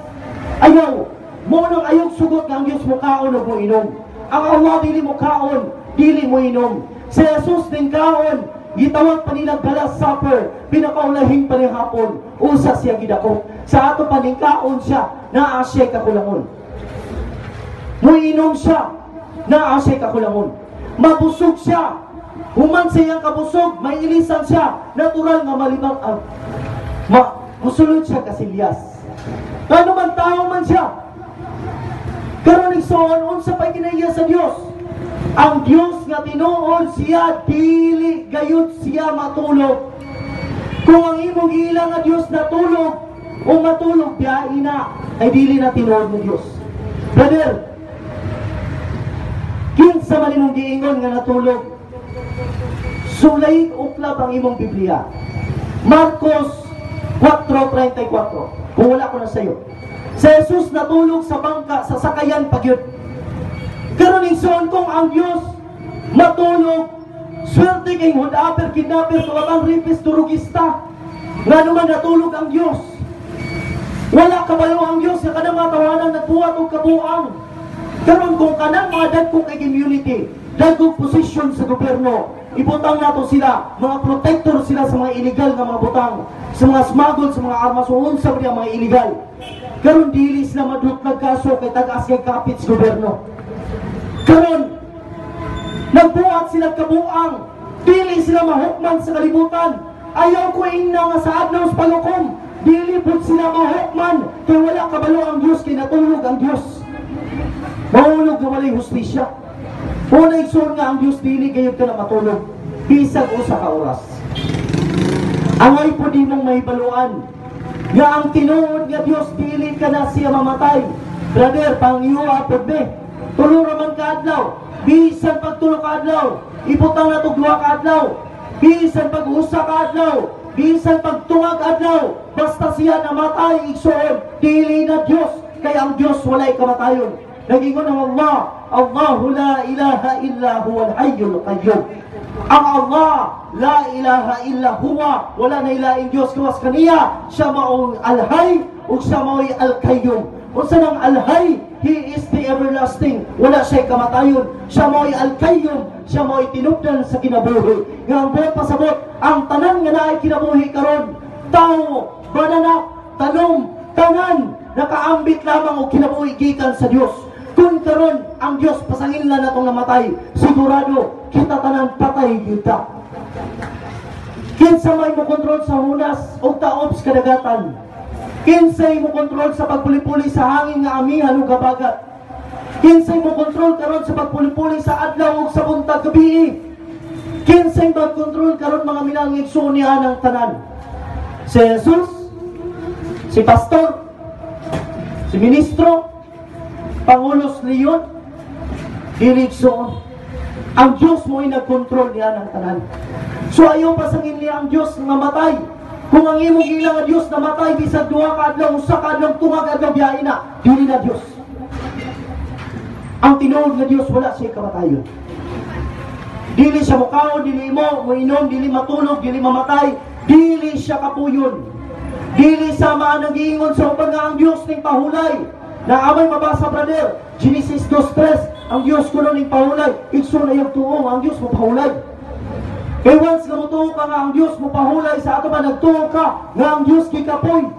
Ayaw. Mo nang ayaw sugot nga ang Diyos mukaon o mo inom. Ang Allah dili mukaon, dili mo inom. Si Jesus din kaon, gitawag pa nila the Last Supper, pinakaulahing panihapon, usa siya gidako. Sa ato paningkaon siya, naa siya kakulangon. Muinom siya, naa siya kakulangon. Mabusog siya, human sa iyang kabusog, may ilisan siya, natural nga malibang ang musulod siya kasilyas. Ano man, tao man siya. Karon, igsoon, unsa pa'y kinaiya sa Dios? Ang Dios nga tinuod, siya dili gayud siya matulog. Kung ang imong giila nga Dios natulog o matulog, biyahe na, ay dili na tinuod nga Dios. Brother, kinsa man imong giingon nga natulog? Sulay uklab ang imong Biblia. Marcos 4.34. Kung wala ko na sa'yo. Si Jesus natulog sa bangka, sa sakayan pagyud. Karon, igsoon, kung ang Dios matulog, swerte kay holdupper, kidnapper, kawatan, rapist, durugista. Nga naman natulog ang Dios? Wala kabalo ang Dios nga kanang mga tawanan nagbuhat og kabuang. Karon, kung kanang mga dagko kay community, dagkong posisyon sa gobyerno, ibutang nato sila, mga protector sila sa mga illegal nga mga butang, sa mga smuggle, sa mga armas, o unsa ba mga illegal. Karon, dili sila madutlag kaso kay tag-as kay kapit sa gobyerno. Karon, nagbuhat sila kabuang, dili sila mahukman sa kalibutan. Ayaw ko ingna nga sa adlaw sa palukom, dili pud sila mahukman kay wala kabalo ang Dios, kay natulog ang Dios. Mahulog nga walay hustisya. Una, igsoon, nga ang Dios dili gayud ka na matulog bisag usa ka oras. Angay po di mong mahibaluan nga ang tinuod nga Dios, dili ka na siya mamatay. Brother, pangyuha pod me. Tulo ra man ka adlaw. Bisan pag 3 ka adlaw, ibutang na duha ka adlaw. Bisan pag 1 ka adlaw, bisan pag tungag adlaw, basta siya namatay, igsoon, dili na Dios, kay ang Dios walay kamatayon. Nagingon ang Allah, "Allahu la ilaha illa huwal hayyul qayyum." Ang Allah, la ilaha illa huwa, wala na ilaing Diyos gawas kaniya, siya mao'y al-Hayy ug siya mao'y al-Qayyum. Unsa nang al-Hayy? He is the everlasting. Wala siya'y kamatayon. Siya mao'y al-Qayyum, siya mao'y tinubdan sa kinabuhi. Nga ang buot pasabot, ang tanan nga naay kinabuhi karon, tao, bananak, tanom, tanan, nakaambit lamang og kinabuhi gikan sa Dios. Kung karon ang Dios pasangil na natong namatay, sigurado kita tanan patay gyud ta. Kinsa may mo kontrol sa hunas o taob sa kadagatan? Kinsay mo kontrol sa pagpuli-puli sa hangin nga amihan ug habagat? Kinsay mo kontrol karon sa pagpuli-puli sa adlaw ug sa buntag, gabi? Kinsay magkontrol karon, mga minahal nga igsoon, niya ang tanan? Si Jesus? Si pastor? Si ministro? Pangulo Leon? Dili, igsoon. Ang Diyos mo ay nagkontrol niya ng tanan. So ayaw pasangin niya ang Diyos nga mamatay. Kung ang imong giila nga Diyos namatay bisag 2 ka adlaw, 1 ka adlaw, tungag adlaw, biyahe na, dili na Diyos. Ang tinuod nga Diyos, wala siya kamatayon. Dili siya mukaon, dili mo moinom, dili matulog, dili mamatay, dili siya kapuyon. Dili sama ang giingon sa uban nga ang Diyos ning pahulay. Na amay mabasa, brother, Genesis 2.3, ang Diyos kuno ning pahulay. Igsoon, ayaw tuo ang Diyos mo pahulay. Kay once nga motuo ka nga ang Diyos mo pahulay, sa ato ba nagtuo ka nga ang Diyos gikapoy?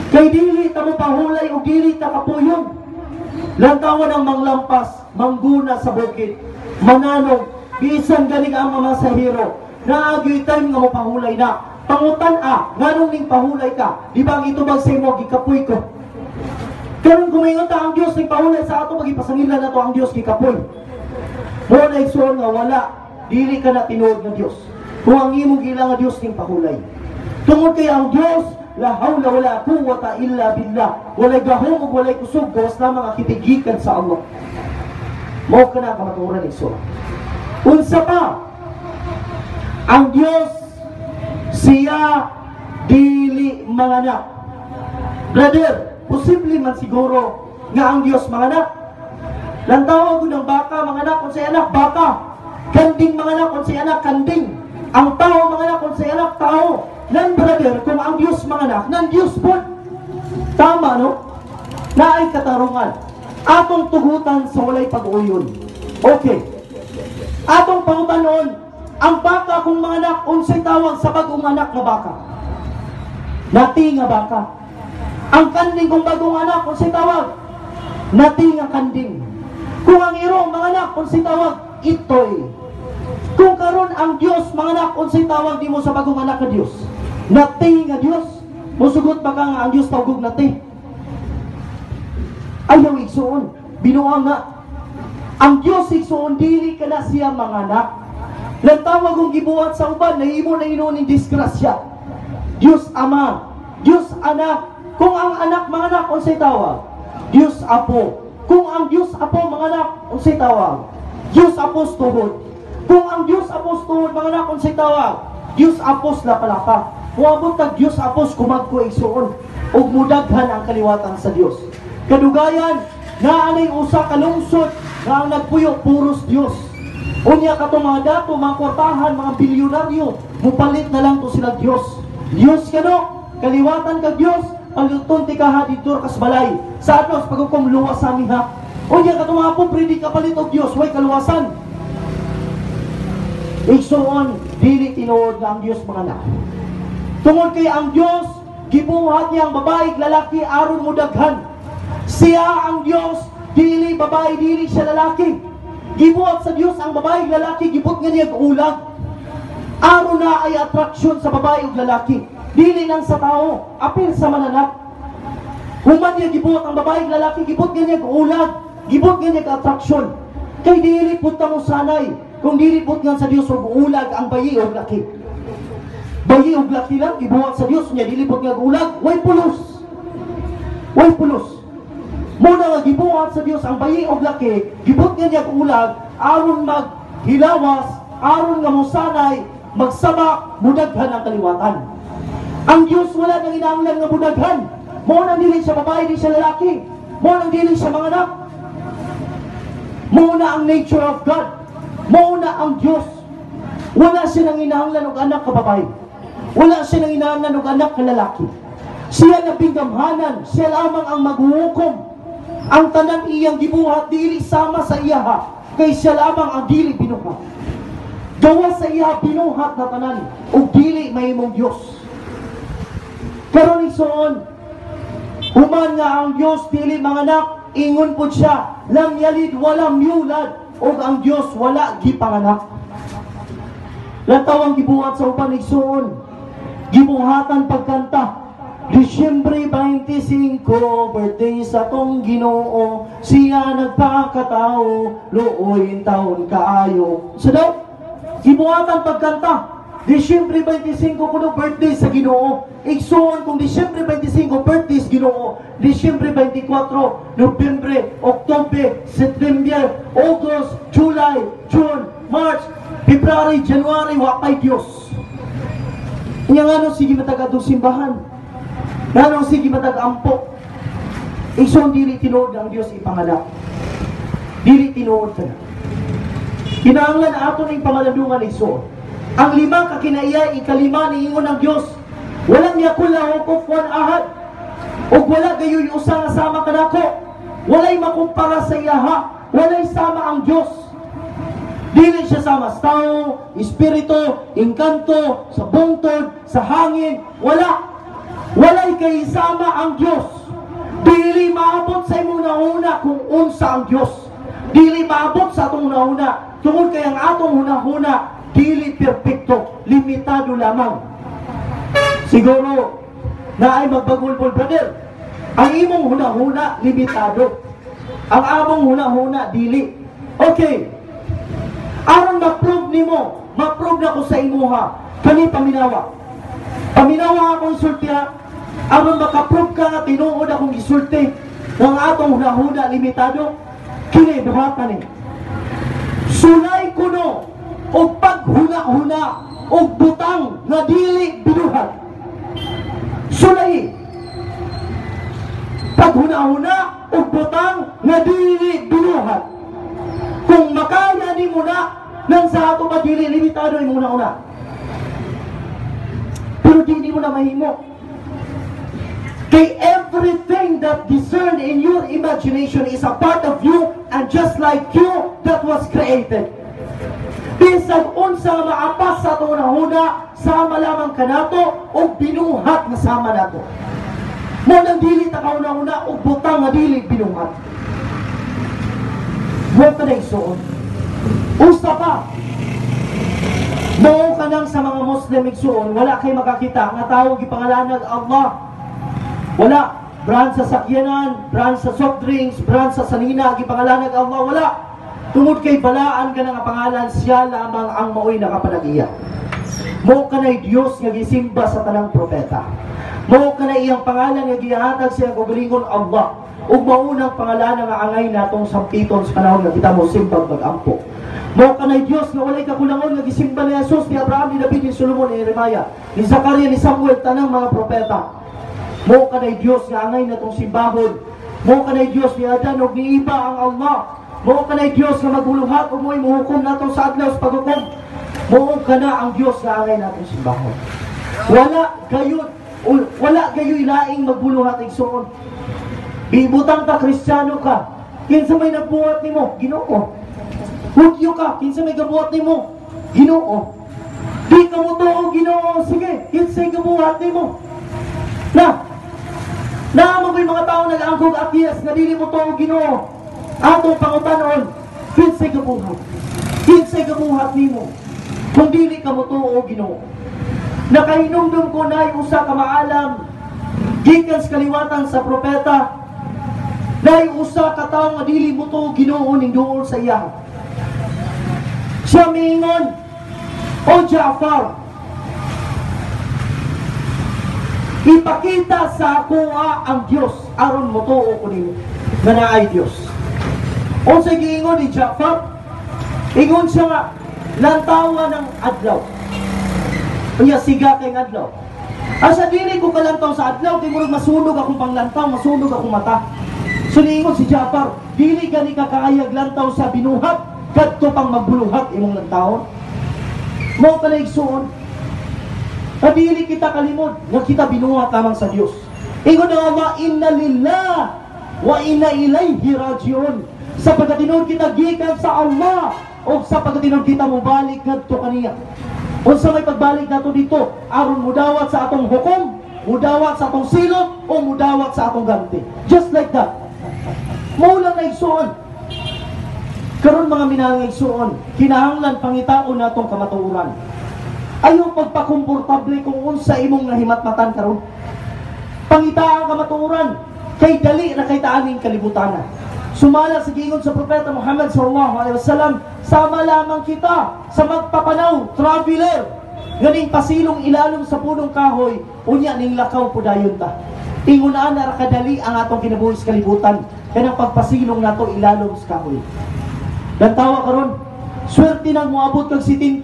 Kay dili ta mo pahulay o dili ta kapuyon. Lantawan ang manglampas, mangguna sa bukid, mananog, bisan galing ang mga masahero, naagyoy time nga mo pahulay na. Pangutan a, nganong ning pahulay ka? Di ba ang itubag sa imo, "Gikapoy ko"? Karon, kumingon ta ang Diyos ning pahulay, sa ato magipasangilan na to ang Diyos gikapoy. Mo na, igsoon, nga wala, dili ka na tinuod ng Diyos kung ang imong giila nga Diyos ning pahulay. Tungod kay ang Diyos, la hawla wala quwwata illa billah. Walay gahom ug walay kusog gawas lamang ang kitigikan sa Allah. Mao ka na kamatuoran, igsoon. Unsa pa? Ang Diyos siya dili manganak. Brother, posible man siguro nga ang Diyos manganak. Lantawa gud ang baka manganak, kung say anak, baka. Kanding manganak, kung say anak, kanding. Ang tao manganak, kung say anak, tao. Nan brother, kung ang Diyos manganak, nan Diyos po. Tama, no? Naay katarungan. Atong tugutan sa walay pag-uyon. Okay. Atong pangutanon, ang baka kung manganak, unsay tawag sa bagong anak nga baka? Nati nga baka. Ang kanding kung bagong anak, unsay tawag? Nati nga kanding. Kung ang iro manganak, unsay tawag? Itoy. Kung karon ang Dios manganak, unsay tawag nimo sa bagong anak nga Dios? Nati nga Dios. Musugot ba ka nga ang Dios tawgog nati? Ayaw, igsoon. Binuang nga. Ang Dios, igsuon, dili ka na siya manganak. Lantawa kung gibuhat sa uban, nahimo na hinuon ning disgrasya. Diyos Ama, Diyos Anak. Kung ang anak manganak, unsay tawag? Diyos Apo. Kung ang Diyos Apo manganak, unsay tawag? Diyos Apos tuhod. Kung ang Diyos Apos tuhod manganak, unsay tawag? Diyos Apos lapalapa. Muabot tag Diyos Apos kumagko, igsuon, ug mudaghan ang kaliwatan sa Dios. Kadugayan, naa nay usa ka lungsod nga ang nagpuyo puros Dios. Unya katong mga dato, mga kwartahan, mga bilyonaryo, mupalit na lang to sila Dios. Dios kano, kaliwatan ka Dios, paliton ti kaha didto kas balay. Sa atos paghukom, luwas sa ha. Unya katong mga pobre, di ka palit og Dios, way kaluwasan. Igsuon, dili tinuod nga ang Dios manganak. Tungod kay ang Dios, gibuhat niya ang babae ug lalaki aron mudaghan. Siya ang Dios, dili babae, dili siya lalaki. Gibuhat sa Dios ang babae ug lalaki, gibot nga niya og ulag. Aron na ay atraksyon sa babae ug lalaki. Dili lang sa tao, apil sa mananap. Human niya gibuhat ang babae ug lalaki, gibot nga niya og ulag, gibot nga niya og atraksyon. Kay dili pud ta mo sanay kung dili pud nga sa Dios og ulag ang bayi ug laki. Bayi ug laki lang gibuhat sa Dios niya, dili pud nga og ulag, way pulos. Way pulos. Muna nga gibuhat sa Dios ang bayi og laki, gibot nga niya og ulag aron maghilawas, aron nga mosanay, magsabak, mudaghan ang kaliwatan. Ang Dios wala nang inanglan nga mudaghan. Mao nang dili siya babae, di siya lalaki. Mao nang dili siya manganak. Mao na ang nature of God. Mao na ang Dios. Wala siya nang inahanglan og anak ka babae. Wala siya nang inahanglan og anak ka lalaki. Siya labing gamhanan, siya lamang ang maghuhukom. Ang tanan iyang gibuhat dili sama sa iyaha, kay siya lamang ang dili binuhat. Gawas sa iya binuhat na tanan ug dili mahimong Dios. Karon, igsoon, human nga ang Dios dili manganak, ingon pud siya, lam yalid walam yulad, ug ang Dios wala gipanganak. Lantaw ang gibuhat sa uban, igsoon. Gibuhatan pagkanta. Disyembre 25, birthday sa tong Ginoo, siya nagpakatao, luoy taon kaayo. So daw, gibuhatan pagkanta. Disyembre 25 kuno birthday sa Ginoo. Igsoon, kung Disyembre 25 birthday sa Ginoo, Disyembre 24, Nobyembre, Oktubre, September, August, July, June, March, February, January, wa pay Dios. Nya ngano sige matag adtong simbahan? Ngano sige matag ampo? Igsoon, dili tinuod ang Dios ipanganak. Dili tinuod ka na. Kinahanglan ato ning pamalandungan, igsoon. Ang lima ka kinaiya, ikalima, niingon ng Dios, walam yakun lahu kufuwan ahad. Ug wala gayoy usa nga sama kanako. Walay makumpara sa iyaha, walay sama ang Dios. Dili siya sama sa tao, espiritu, engkanto, sa bungtod, sa hangin, wala. Walay kay sama ang Dios. Dili maabot sa imong hunahuna kung unsa ang Dios. Dili maabot sa atong hunahuna tungod kay ang atong hunahuna dili perpekto, limitado lamang. Siguro na ay magbagulbol, brother. Ang imong hunahuna limitado. Ang among hunahuna dili. Okay. Aron ma-prove nimo, ma-prove na ko sa imuha. Kani paminawa. Paminawa akong isulti ha. Aron maka-prove ka nga tinuod akong isulti ng atong hunahuna limitado. Kini buhatan ni. Sulay kuno og paghuna-huna og butang nga dili binuhat. Sulay paghuna-huna og butang nga dili binuhat. Kung makaya nimo na nang sa ato pa dili limitado imong una-una. Pero dili mo na mahimo. Kay everything that discern in your imagination is a part of you and just like you that was created. Bisag unsa nga maapas sa atong hunahuna, sama lamang kanato o binuhat nga sama nato. Mo nang dili ta kahuna-huna og butang nga dili binuhat. Mo ka na, igsuon. Usa pa, mao kanang sa mga Muslim, igsuon, wala kay makakita nga tawo gipangalanag Allah. Wala. Brand sa sakyanan, brand sa soft drinks, brand sa sanina, gipangalanag Allah, wala. Tungod kay balaan ka nga pangalan, siya lamang ang maoy nakapanag-iya. Mao kanay Dios nga gisimba sa tanang propeta. Mao kanay iyang pangalan nga gihatag sa iyang kaugalingon, Allah. Ug mao nang pangalan nga angay natong sampiton sa panahon nga kita mo simbag mag-ampo. Mao kanay Dios nga walay kakulangon nga gisimba ni Jesus, ni Abraham, ni David, ni Solomon, ni Jeremiah, ni Zakaria, ni Samuel, tanang mga propeta. Mao kanay Dios nga angay natong simbahon. Mao kanay Dios ni Adan ug ni Eva, ang Allah. Mao kanay Dios nga magbuluhat ug mo'y muhukom nato sa adlaw sa paghukom. Mao kana ang Dios nga angay natong simbahon. Wala gayoy laing magbuluhat, igsoon. Ibutang ta Kristiyano ka. Kinsa may nagbuhat nimo? Ginoo. Hudyo ka, kinsa may gabuhat nimo? Ginoo. Di ka mo tuo Ginoo, sige, kinsay gabuhat nimo? Na, naa mo mga tao nag-angkog atheist nga dili mo tuo Ginoo. Atong pangutanon, kinsay gabuhat? Kinsay gabuhat nimo kung dili ka mo tuo Ginoo? Nakahinumdum ko na usa ka maalam gikan sa kaliwatan sa propeta. Naay usa ka tawo nga dili mo tuo Ginoo ning duol sa iya. Siya miingon, "O Jaafar, ipakita sa akoa ang Dios aron motuo ko nimo nga naay Dios." Unsay giingon ni Jaafar? Ingon siya nga, "Lantawa ng adlaw." Unya siga kay adlaw. Asa dili ko kalantaw sa adlaw kay murag masunog akong panglantaw, masunog akong mata. So niingon si Jaafar, "Dili gani ka kaayag lantaw sa binuhat, kadto pang magbuluhat imong lantawon." Mao ka na, igsuon. Dili kita kalimod nga kita binuhat lamang sa Dios. Ingon ang Allah, "Inna lillah wa inna ilaihi rajiun." Sa pagkatinuod kita gikan sa Allah o sa pagkatinuod kita mobalik ngadto kaniya. Unsa may pagbalik nato dito? Aron mudawat sa atong hukom, mudawat sa atong silot, o mudawat sa atong ganti. Just like that. Mao lang na, igsuon. Karon, mga minahal nga igsuon, kinahanglan pangitaon natong kamatuoran. Ayaw pagpakomportable kung unsa imong nahimatmatan karon. Pangitaa ang kamatuoran kay dali na kay taaning kalibutan. Sumala sa giingon sa propeta Muhammad sallallahu alaihi wasallam, sama lamang kita sa magpapanaw, traveler, ganing pasilong ilalom sa punong kahoy, unya ning lakaw pudayon ta. Ingon ana ra kadali ang atong kinabuhi sa kalibutan, kanang pagpasilong nato ilalom sa kahoy. Lantawa karon, swerte nang moabot kag 70,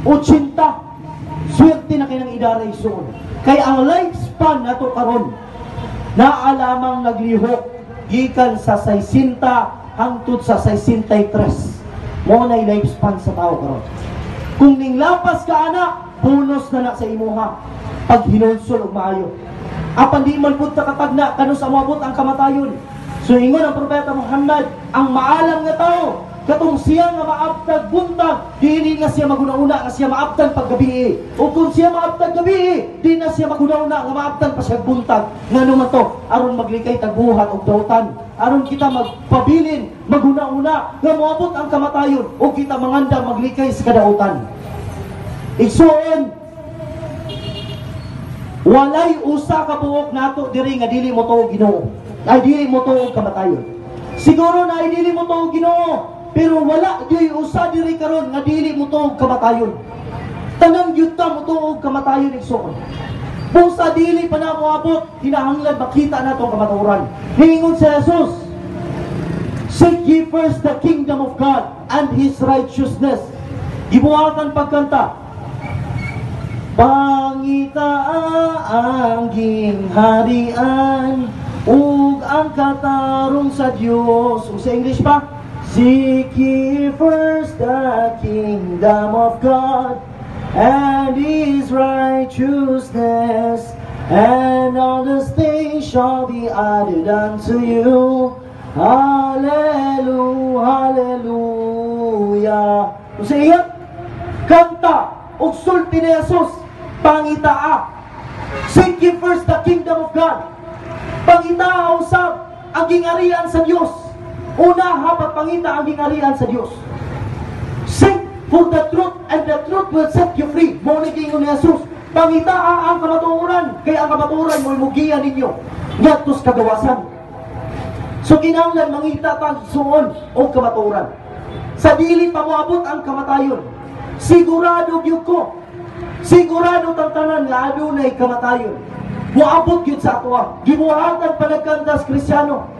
80, swerte na kay nang idara, igsoon. Kay ang lifespan nato karon, naa lamang naglihok gikan sa 60 hangtod sa 63. Mao na lifespan sa tao karon. Kung ninglapas ka ana, punos na na sa imuha pag hinulsol og maayo. Apan di man pud ta katagna kanus moabot ang kamatayon. So ingon ang propeta Muhammad, ang maalam nga tao katong siya nga maabtag buntag, dili na siya maguna-una nga siya maabtan paggabi. O kung siya maabtan gabi, di na siya maguna-una nga maabtan pa siya buntag. Ngano man to? Aron maglikay tagbuhat og dautan. Aron kita magpabilin, maguna-una nga moabot ang kamatayon o kita manganda maglikay sa kadautan. Igsuon, walay usa ka buok nato diri nga dili mo tuo Ginoo. Ay, dili mo tuo kamatayon. Siguro na ay dili mo tuo Ginoo, pero wala gyud usa diri karon nga dili mo tuo kamatayon. Tanan gyud ta mo tuo kamatayon, igsuon. Busa dili pa na moabot, kinahanglan makita nato ang kamatuoran. Niingon si Jesus, "Seek ye first the kingdom of God and His righteousness." Gibuhatan pagkanta, "Pangitaa ang gingharian ug ang katarong sa Dios." Ug sa English pa, "Seek ye first the kingdom of God and His righteousness, and all these things shall be added unto you." Hallelujah, hallelujah. Kung sa iya, kanta ug sulti ni Jesus, pangitaa. Seek ye first the kingdom of God. Pangitaa usab ang gingarian sa Dios. Una pag pangita ang gingarian sa Dios. Seek for the truth and the truth will set you free. Mao ni giingon ni Jesus. Pangitaa ang kamatuoran kay ang kamatuoran mo'y mugiya ninyo ngadto sa kagawasan. So kinahanglan mangita ta, igsuon, og kamatuoran. Sa dili pa moabot ang kamatayon. Sigurado gyud ko. Sigurado tang tanan nga adunay kamatayon. Moabot gyud sa ato. Gibuhatan pa nagkanta sa Kristiyano.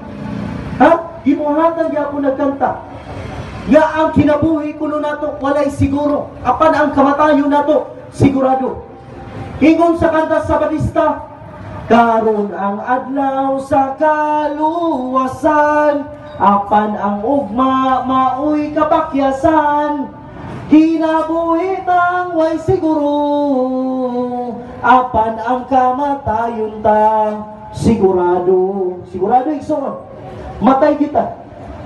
Ha? Gibuhatan gyapon nagkanta nga ang kinabuhi kuno nato walay siguro, apan ang kamatayon nato sigurado. Ingon sa kanta sa Batista, "Karon ang adlaw sa kaluwasan, apan ang ugma maoy kapakyasan. Kinabuhi tang way siguro, apan ang kamatayon ta sigurado." Sigurado, igsoon. Matay kita.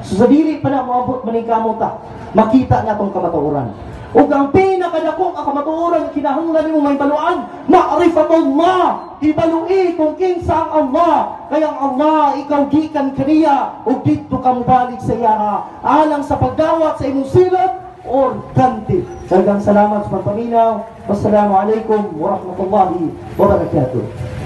So sa dili pa na moabot maning kamota, makita na tong kamatuoran. Ug ang pinakadako nga kamatuoran nga kinahanglan nimo mahibaluan, ma'rifatullah. Hibalui kung kinsa ang Allah. Kaya ang Allah, ikaw gikan kaniya ug didto ka mobalik sa iya alang sa pagdawat sa imong silot or ganti. Daghang salamat sa pagpaminaw. Wassalamu alaikum warahmatullahi wabarakatuh.